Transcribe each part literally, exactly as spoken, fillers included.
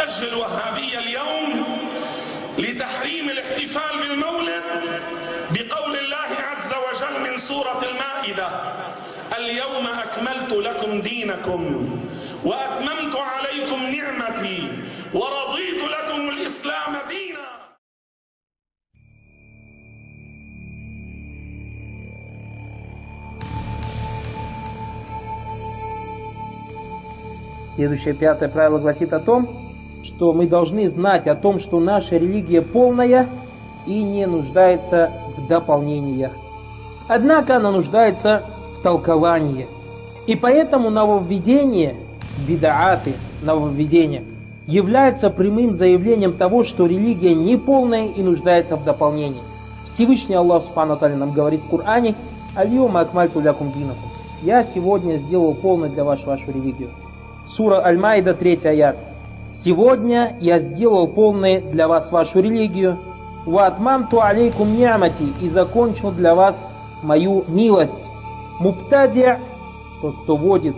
الوهابية اليوم لتحريم الاحتفال بالمولد بقول الله عز وجل من سورة المائدة: اليوم أكملت لكم دينكم وأتممت عليكم نعمتي ورضيت لكم الإسلام دينا. Следующее, пятое правило гласит о том, что мы должны знать о том, что наша религия полная и не нуждается в дополнениях. Однако она нуждается в толковании. И поэтому нововведение, бидааты, нововведение, является прямым заявлением того, что религия неполная и нуждается в дополнении. Всевышний Аллах Субхану Тааля нам говорит в Коране: «Аль-йома акмальту лякум динакум». «Я сегодня сделал полной для вас вашу религию». Сура Аль-Маида, третий аят. «Сегодня я сделал полной для вас вашу религию. Ва атмамту алейкум ни'мати, и закончил для вас мою милость». Мубтади, тот, кто вводит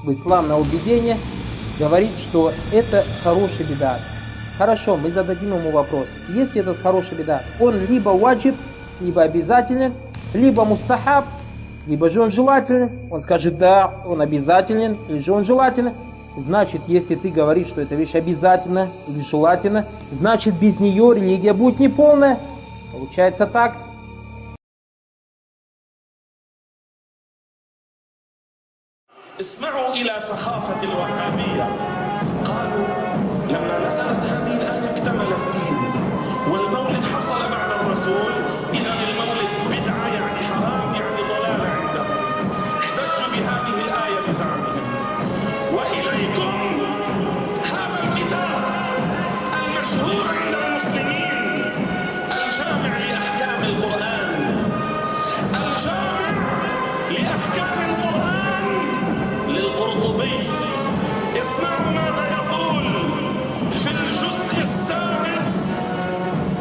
в ислам нововведение, говорит, что это хороший бидат. Хорошо, мы зададим ему вопрос. Если этот хороший бидат, он либо ваджиб, либо обязательный, либо мустахаб, либо же он желательный. Он скажет: «Да, он обязателен», или же «Он желательный». Значит, если ты говоришь, что эта вещь обязательна или желательна, значит, без нее религия будет неполная. Получается так. اسمعوا إلى سخافة الوهابية. قالوا: لما نزلت هذه الآية اكتمل الدين، والمولد حصل بعد الرسول، إذا المولد بدعة، يعني حرام، يعني ضلالة عندهم. احتجوا بهذه الآية بزعمهم. وإليكم هذا الكتاب المشهور عند المسلمين، الجامع لأحكام القرآن، الجامع لأحكام القرآن للقرطبي. اسمعوا ماذا يقول في الجزء السادس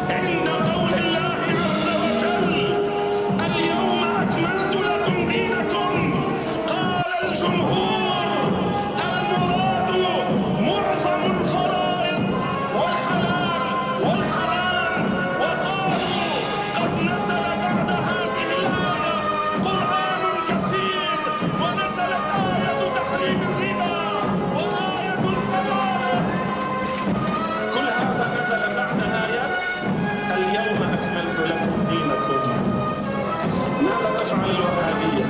عند قول الله عز وجل: اليوم أكملت لكم دينكم. قال الجمهور: المراد معظم الفرائض والحلال والحرام، وقالوا: قد نزل بعد هذه الآية قرآن كثير، ونزلت آية تحريم الربا وآية الكلالة. كل هذا نزل بعد آية: اليوم أكملت لكم دينكم. ماذا تفعل الوهابية؟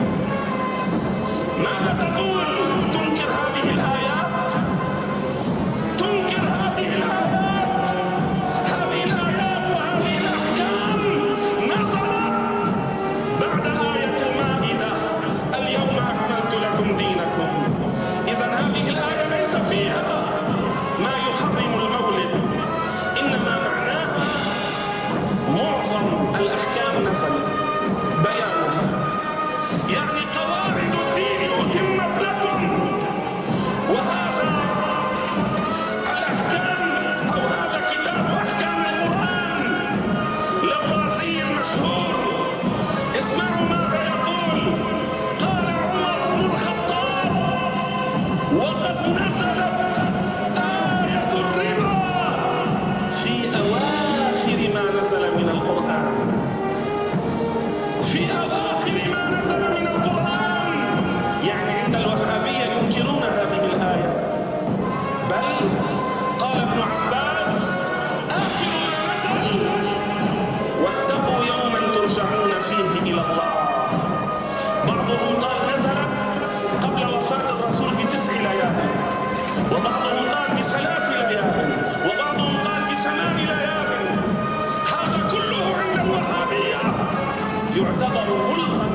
ماذا تقول؟ تنكر هذه الآيات؟ تنكر هذه الآيات؟ هذه الآيات وهذه الأحكام نزلت بعد آية المائدة: اليوم أكملت لكم دينكم. إذن هذه الآية ليس فيها ما يحرم المولد، إنما معناها معظم الأحكام نزلت بيانها، يعني قواعد الدين أتمت لكم. وهذا الأحكام أو هذا كتاب أحكام القرآن للرازي المشهور. اسمعوا ماذا يقول. قال عمر بن الخطاب: وقد نزلت آية الربا في أواخر ما نزل من القرآن. في أواخر ما نزل من القرآن، يعني عند الوهابية ينكرون هذه الآية. بل قال ابن عباس: آخر ما نزل: واتقوا يوما ترجعون فيه إلى الله. بعضهم قال نزلت قبل وفاة الرسول بتسع ليال، وبعضهم قال بثلاث ليال، وبعضهم قال بثمان ليال. هذا كله عند الوهابية يعتبر ملغى